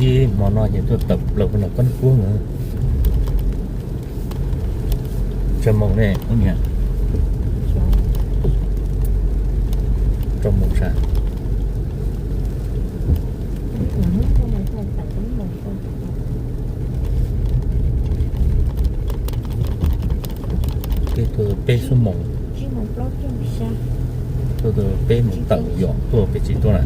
Ib hmo no ces tuaj tawm plaws pem no Kab Kuab na. Tsaug moos ne, ub niam. Tsaug moos sav. Peb tuaj peb xuab moos, tuaj peb moos tawm yom, tuaj pem tsev tuaj na.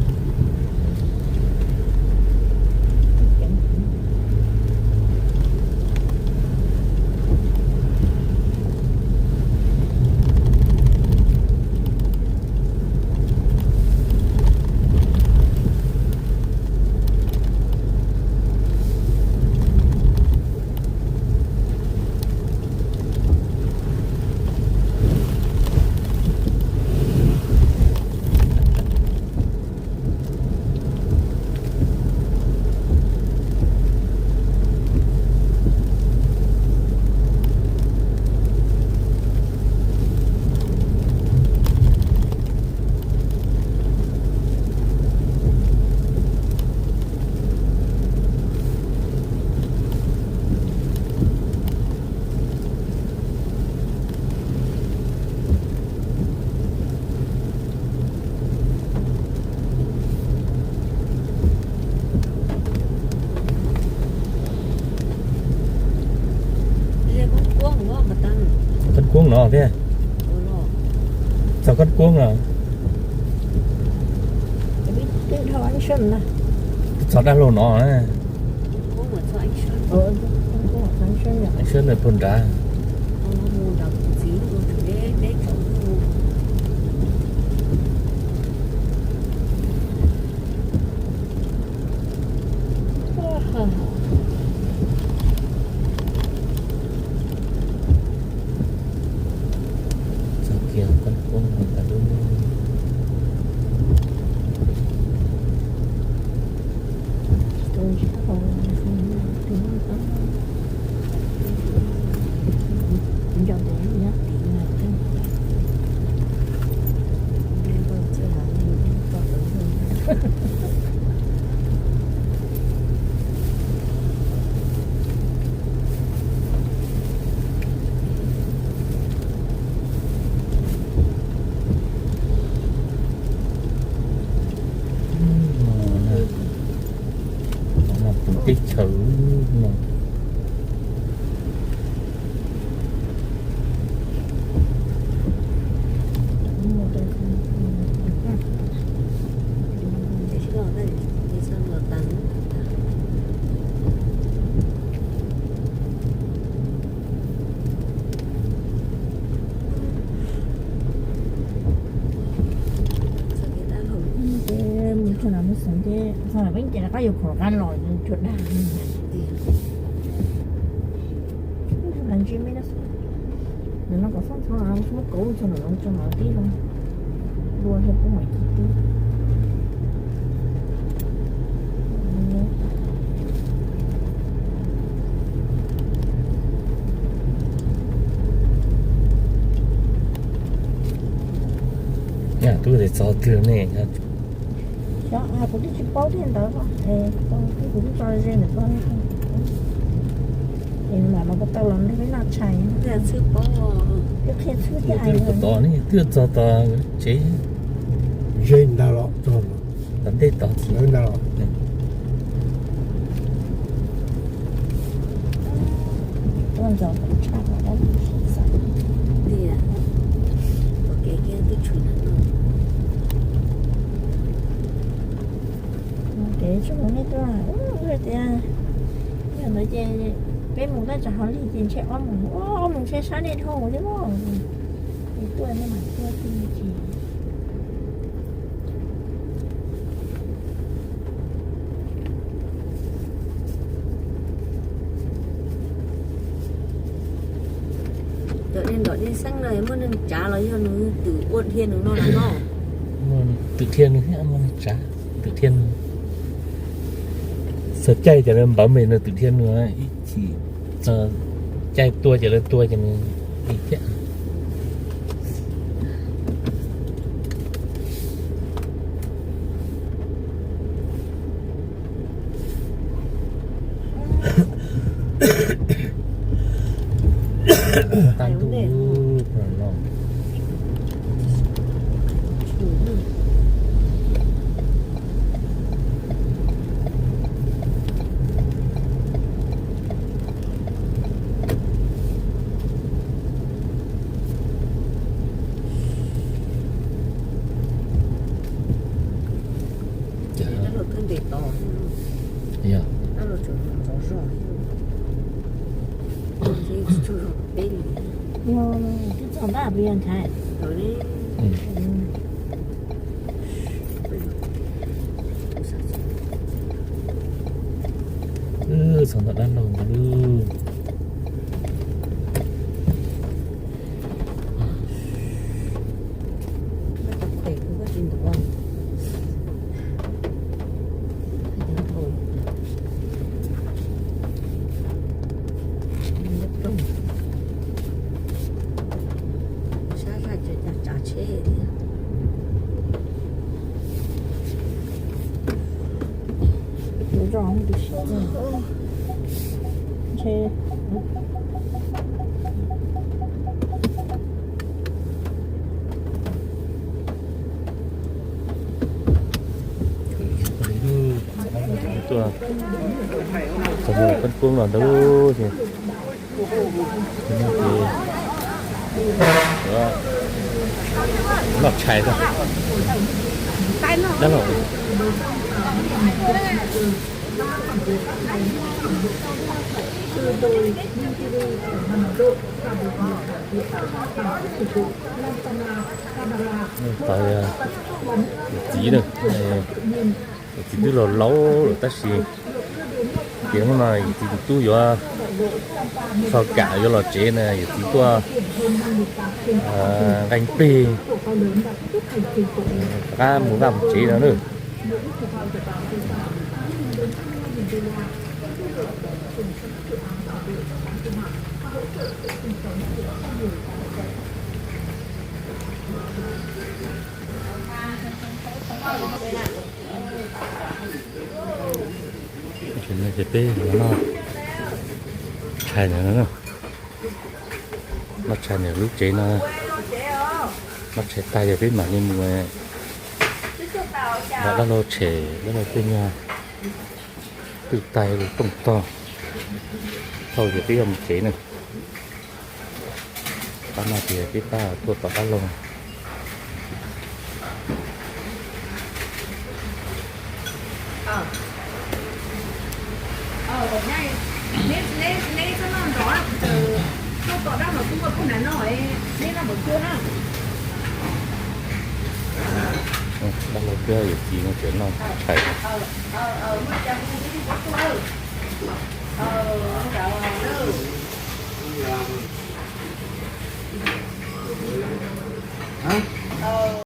Kab Kuab no thiab. Txog Kab Kuab no. Txog dab laug no. Sab ntawm puag nrad. Txog kiag Kab Kuab no tas lub. Tus teb chaws no. Ces mus txog no mus xeev ces txog no peb ces rov qab yuav khoom qab los tsuas dag. Ntsis me no, ntawm no kom xoj ntxhov muab kauv txog no tso no tib zoo. Dua thiaj pub mam ci tib. Tub twb txog twg ne? Xyov, kuv twb tsis paub thiab ntawd. Kuv twb tso ze ntawm ko. Es mam no puas tau los nrog peb noj tshais. Twb qhia txhub thiab. Twb txog tom tsev. Ze ntag los txog tom ntej tod txiv ntag los. Tuaj ntxov kuv tshaj qhov dab tsi tsis xav. Tias ua kev kiag twb tshwm na no. Kev tsis mus nej tuaj, ua tias yog ntawd ces peb mus tab tsam hauv lig ces ntshe ob moos, ob moos ntshe sab nej dhau thiab. Es tuaj nej mam tuaj tib tsis. Cov dej nrov dej xeeb no muaj neeg tsav los yog nws twm ua dhia nws no los no? Muaj twm dhia nws thiab muaj neeg tsav twm dhia nws. Txog caij ces lawv npawv me nws twm dhia nws ib chim, txog caij tua ces lawv tua ces nws ib thiab. Tag ntuj no. Yog. Twb txog npab pes nthav. Txog ntawm dab laug ntawd lauj. Tuaj, txog mus peb kub los ntawd ces noj tshais tag. Dab laug. Tau yawm txiv na, yawm txiv twb los laus lawm tab sis ces hnub no yawm txiv tus tub yuav txog kam yuav los tsev na, yawm txiv tuaj nqee plig rov qab mus vaj mus tsev no na. Ces peb noj tshais ntawd, noj tshais ntawm lub tsev no, noj tshais tag ces peb mam li mus nrog dab laug tshem dab laug tej nyuag twj tais los tooj tog, thaum ces peb yuav mus tsev na. Pab no ces peb pab tuaj tom dab laug. Dab laug thiab yawm txiv no tseem noj tshais.